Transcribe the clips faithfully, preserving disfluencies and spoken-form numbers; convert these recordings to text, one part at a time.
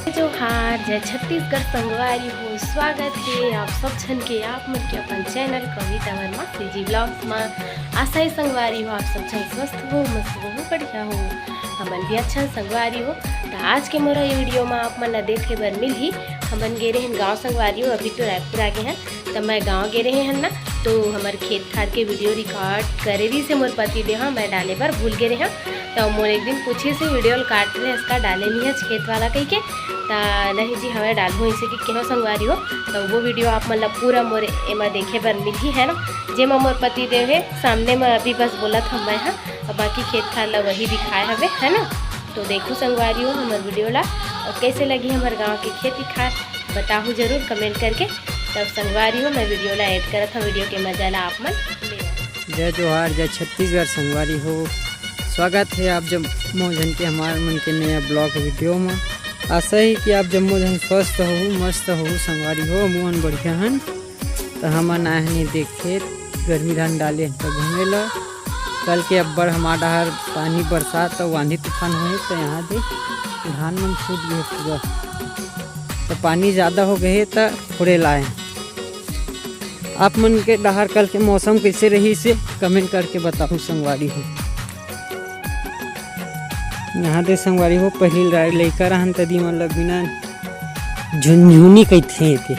जोहार, जय छत्तीसगढ़ संगवारी हो। स्वागत हे आप सब झन के, आप मन के अपन चैनल कविता वर्मा सीजी ब्लॉग्स म। आशा हे संगवारी हो, आप सब झन स्वस्थ हो, मस्त हो, बढ़िया हो। हमन भी अच्छा संगवारी हो। त आज के मोर ये वीडियो म आप मन ला देखे बर मिलही, हमन गे रहेन गाँव संगवारी हो। अभी तो रायपुर आ गे हन, त मैं गाँव गे रहे हन ना, तो हमर खेत खार के वीडियो रिकॉर्ड करे रहिस हे मोर पति देव ह, मैं डाले बर भूल गे रहे हन। त मोर एक दिन पूछिस हे, "वीडियो ल काट रहे हस का, डाले नइ हस खेत वाला?" कहिके। त नहीं जी, हवय डालहूँ, अइसे कहिके हो संगवारी हो। त वो वीडियो आप मन ला पूरा मोर एमा देखे बर मिलही, है ना, जेमा मोर पति देव हे सामने म, अभी बस बोलत हन मैं ह, अउ बाकी खेत खार ला वही दिखाए हवे, है ना। तो देखहू संगवारी हो हमर वीडियो ला, अउ कइसे लगही हमर गाँव के खेती खार, बताहू जरूर कमेंट करके। तब संगवारी हो, मैं वीडियो ला एंड करत हँव, वीडियो के मजा ला आप मन लेवव। जय जोहार, जय छत्तीसगढ़ संगवारी हो, स्वागत हे आप जम्मो झन के हमार मन के नया ब्लॉग वीडियो म। आशा हे कि आप जम्मो झन स्वस्थ हो, मस्त हो संगवारी हो, हमन बढ़िया हन। त हमन आए हन ये देख खेत, गरमी धान डाले हन त घूमे ल। कल के अब्बड़ हमार डहर पानी बरसात अउ आंधी तूफान होए, त यहाँ दे धान मन सूत गे पूरा। त पानी जादा हो गे हे, त फोड़े ल आए हन। आप मन के डहर कल के मौसम कइसे रहिस हे, कमेंट करके बताहू संगवारी हो। यहाँ दे संगवारी हो, पहिली ल लइका रहन त दीदी मन ल बिना झुनझुनी कहिथे एती।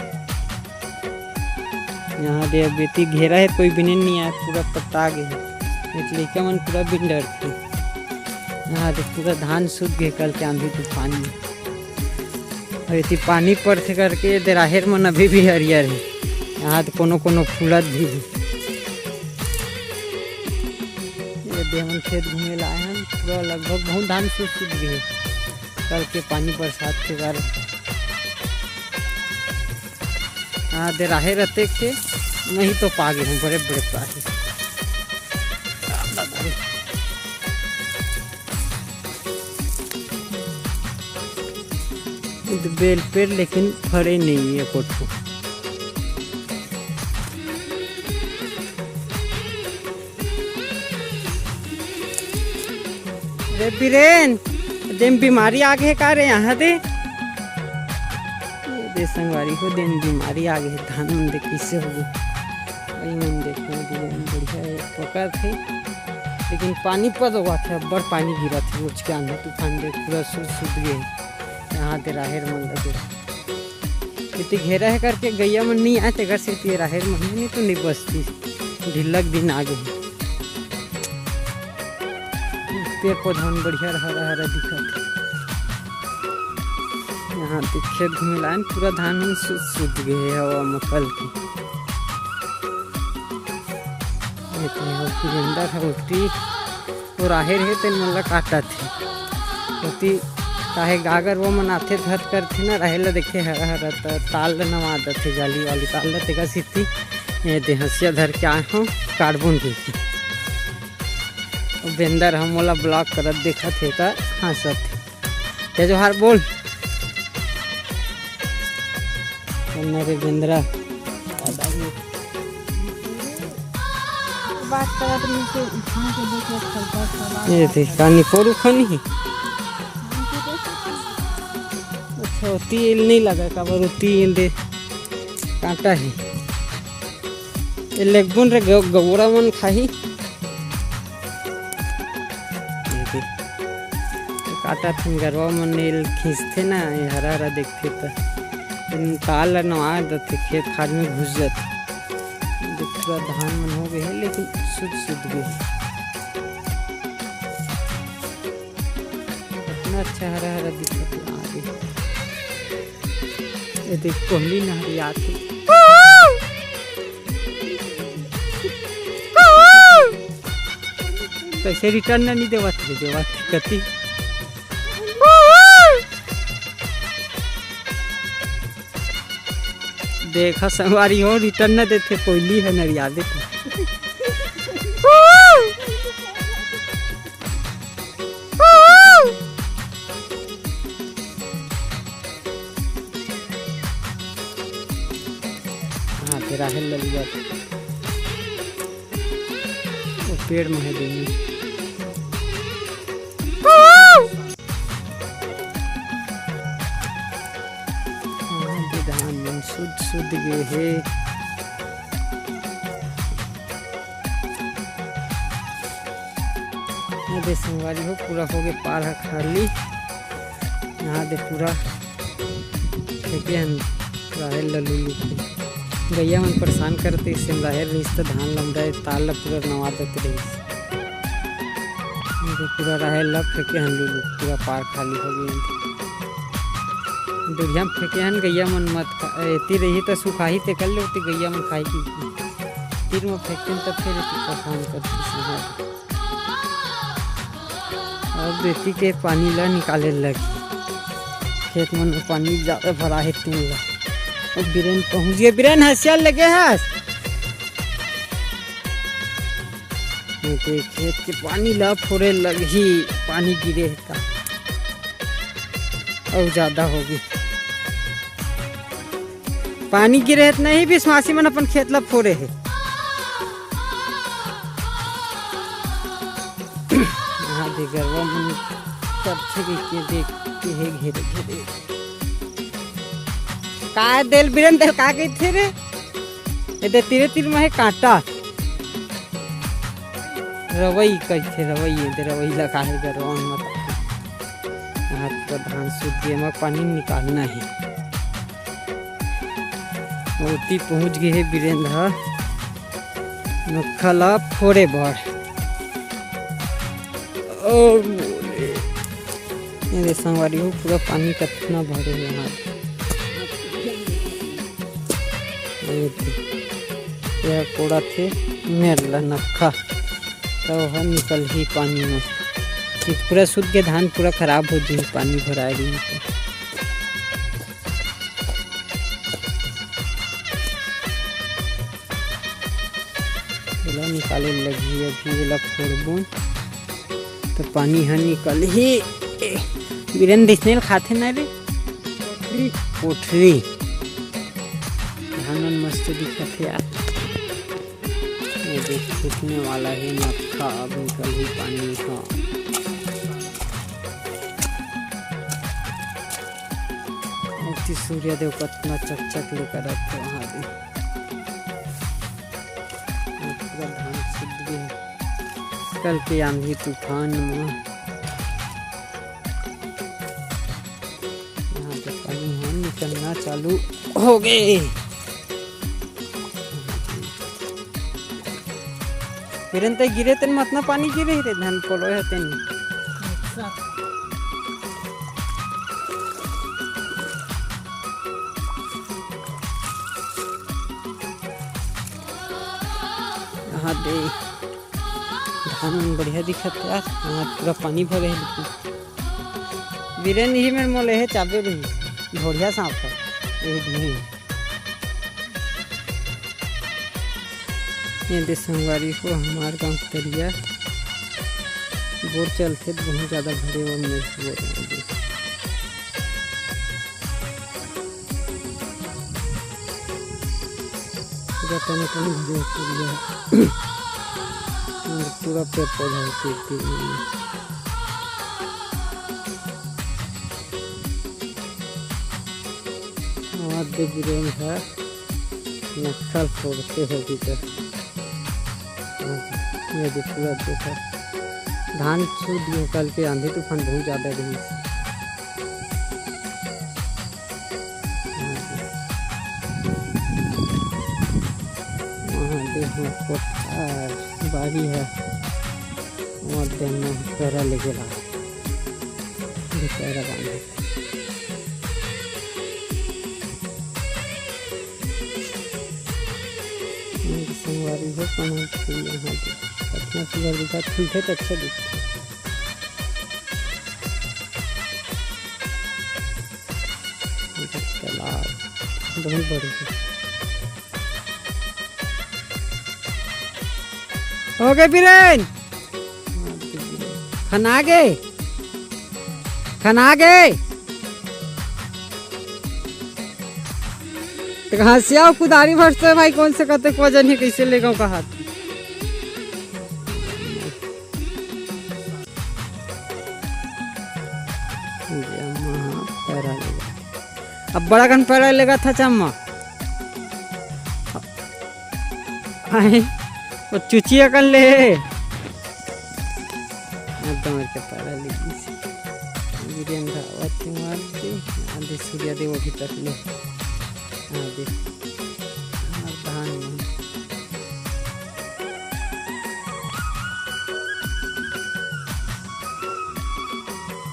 यहाँ दे अब एती घेरा हे, कोई बिने नइ आए, पूरा पता गे हे। एती लइका मन पूरा बिन डरथे। यहाँ दे पूरा धान सूत गे कल के आंधी तूफान में। अउ एती पानी परथे करके ये दे राहेर मन अभी भी हरियर हे। यहाँ दे कोनो कोनो फूलत भी हे। ये दे हमन खेत घूमे ल आए हन, पूरा लगभग बहुत धान सूत सूत गे हे कल के पानी बरसात के कारण। हाँ, दे राहेर अतेक हे, नहीं तो पा गे हन बड़े बड़े राहेर। ये तो बेल पेड़, लेकिन फरे नहीं हे एको ठो। रे बीरेन, देम बीमारी आ गे का रे यहाँ दे? ये दे संगवारी हो, देम बीमारी आ गे, धान मन दे कइसे हो गे। वही मन देखो, बढ़िया हे, पकत हे, लेकिन पानी पद होवत हे, अब्बड़ पानी गिरत हे, रोज के आंधी तूफान दे पूरा सूत सूत गे हे। यहाँ दे राहेर मन लगे। एती घेरा हे करके गइया मन नइ आए, तेकर सेती राहेर मन हे, नइ तो नइ बचती। ढिल्लक दिन आ गे हे। पेड़ पौधा मन बढ़िया हरा हरा दिखत हे। यहाँ पे खेत घूमे लाइन, पूरा धान मन सूत सूत गे हे हवा म कल के। एती ह सुरेंद्र ह उल्टी वो राहेर हे, तेन मन ल काटत हे। ओती काहे गागर वो मन आथे, धत करथे ना, राहेर ल देखे हरा हरा, त ताल ल नवा दथे, जाली वाली ताल ल, तेकर सेती ये दे हंसिया धर के आए हंव, काटबो न कहिके। वो बेंदर ह मोला ब्लॉग करत देखत हे, त हंसत हे। जय जोहार बोल। कन्ना रे बेंदरा। बात करत रहिस हे, उठा के देख ले, खलबा खलबा ये देख, कानी पोरू खानी हे। अच्छा, वो तेल नइ लगा, काबर वो तेल दे कांटा हे। ये लेगबुन रे गौ-, गौरा मन खाही। ये देख। काटा थन गरवा मन एल खींचथे ना, ये हरा हरा देखथे त। तेन ताल ल नवा देथे, खेत खार में घुस जाथे। ये पूरा धान मन हो गे हे, लेकिन सुध सुध गे हे। इतना अच्छा हरा हरा दिखत हे आगे। ये देख, कोहली नहरियात हे। कइसे रिटर्न नइ देवत हे, देवत हे कति। देखा संगवारी हो, रिटर्न नइ देथे, कोहली ह नहरियाबे। हाँ, तेरा है ललिया। वो पेड़ में है देनी। सुध सुध गे हे। ये दे संगवारी हो, पूरा हो गे पार ह खाली। यहाँ दे पूरा फेंके हन राहेर ल लुलू के। गैया मन परेशान करत रहिस, राहेर रहिस त धान लमराए, तार ल पूरा नवा देत रहिस। ये पूरा राहेर ल फेंके हन लुलू, पूरा पार खाली हो गे। दुरिहा म फेंके हन, गैया मन मत खा, एती रही त सुखाही तेकर ले ओती गैया मन खाही कि तीर म फेंकतेन त फेर एती परेशान करतिस। अब एती के पानी ला निकाले लगही, खेत मन में पानी ज्यादा भरा हे तेन ला। अब बीरेन पहुंच गे, बीरेन हंसिया लगे हस। ये देख, खेत के पानी ला फोरे लगही, पानी गिरे हे त अउ ज्यादा होगी। पानी गिरे हे त नहीं, विश्वासी मन अपन खेत ला फोरे हे। यहाँ दे गरवा मन करथे के, के देखते हे घेरे घेरे। का देल बीरेन, देल का कहिथे रे? ए दे तीरे तीर में हे कांटा। रवई कहिथे, रवई, ए दे रवई लगा हे गरवा मन। हाथ का धान सूख गे, एमा पानी निकालना हे। ओती पहुंच गे हे बीरेन ह नखा ला फोरे बर। ओ मोरे। ये दे संगवारी हो, पूरा पानी कतना भरे हे यहाँ। ये दे, ये कोड़ा थे मेर ला नखा, त ओह निकलही पानी में। ये पूरा सूख के धान पूरा खराब हो जाही, पानी भराए रही त। एला निकाले लगही, अभी एला फोड़बो त पानी ह निकलही। बीरेन दिसनेल खाथे ना रे? कोठरी। धान मन मस्त दिखत हे यार। ये देख, सूखने वाला हे नखा, अब निकलही पानी ह। अति सूर्य देव कतना चकचक ले करत हे वहाँ दे। पूरा धान सूख गे हे। कल के आंधी तूफान में यहाँ पे पानी ह निकलना चालू हो गे। बीरेन तैं गिरे तेन म अतना पानी गिरे हे रे, धान पोलोय हे तेन। अच्छा। यहाँ दे धान मन बढ़िया दिखत हे यार। यहाँ पूरा पानी भरे हे, लेकिन बीरेन इही मेर मोले हे चाबे रही, ढोढ़िया सांप हे, यही दिही। ये दे संगवारी हो, हमार गांव के तरिया बोर चलथे, बहुत ज्यादा भरे वो में बोर। पूरा टनाटन भरे तरिया हे। और पूरा पेड़ पौधा हे तीर तीर में। हमार दे बीरेन ह नक्खा ल फोड़थे होही त। ये दे पूरा देखा, धान सूख गे हे, कल के आंधी तूफान बहुत ज्यादा रहिस। वहाँ देखो कोठार, बाड़ी हे, वहाँ देखना पैरा लेके ला, पैरा बांधे। संगवारी हो, कमल फूल यहाँ दे, कतना सुंदर दिखत, खिलथे त अच्छा दिखथे। तालाब बहुत बड़े हे। हो गे बीरेन? खना गे? खना गे? त हंसिया अउ कुदारी भर से भाई कोन से कतेक वजन हे, कइसे लेगव कहत। ये अम्मा ह पैरा लेगा। अब बड़ा कन पैरा लेगा था चम्मा। आहे, वो चुचिया कर ले। अब डोर के पारा लगिस। वीरेंद्र आवत हे मार के, आंधी सूर्या देव अभी तक ले। आंधी। और धान में।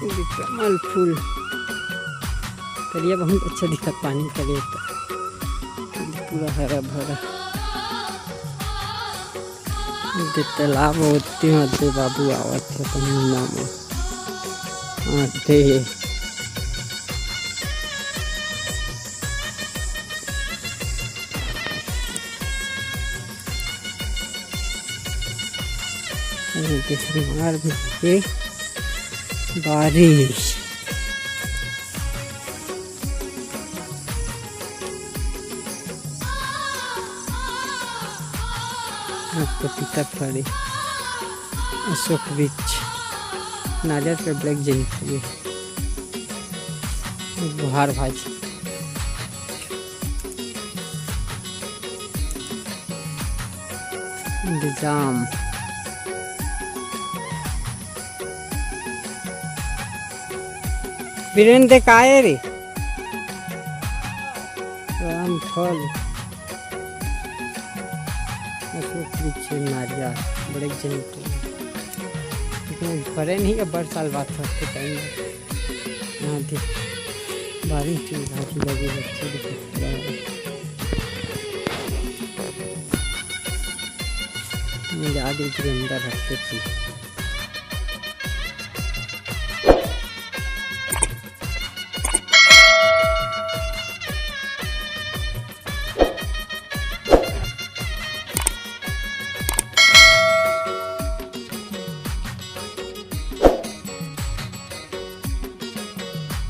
ये कमल फूल। तरिया बहुत अच्छा दिखत, पानी तरिया का। पूरा हरा भरा। दे तालाब होती हूँ, दे बाबू आवत हे अपन मुन्ना में। आते। अरे, देख रहे हो, मार भी के बारिश। अब तो पीता फड़ी, अशोक वृक्ष, नारियल के ब्लैक जेली फड़ी, बुहार भाजी, जाम। वीरेंद्र काय रे? रामफल। अशोक वृक्ष, नारियल, बड़े जन के। लेकिन फरे नहीं, अब बड़ साल बात हो के टाइम में। यहाँ देख, बारिश की भाजी लगी है, अच्छी दिखत है। मुझे आगे के अंदर रखते थे।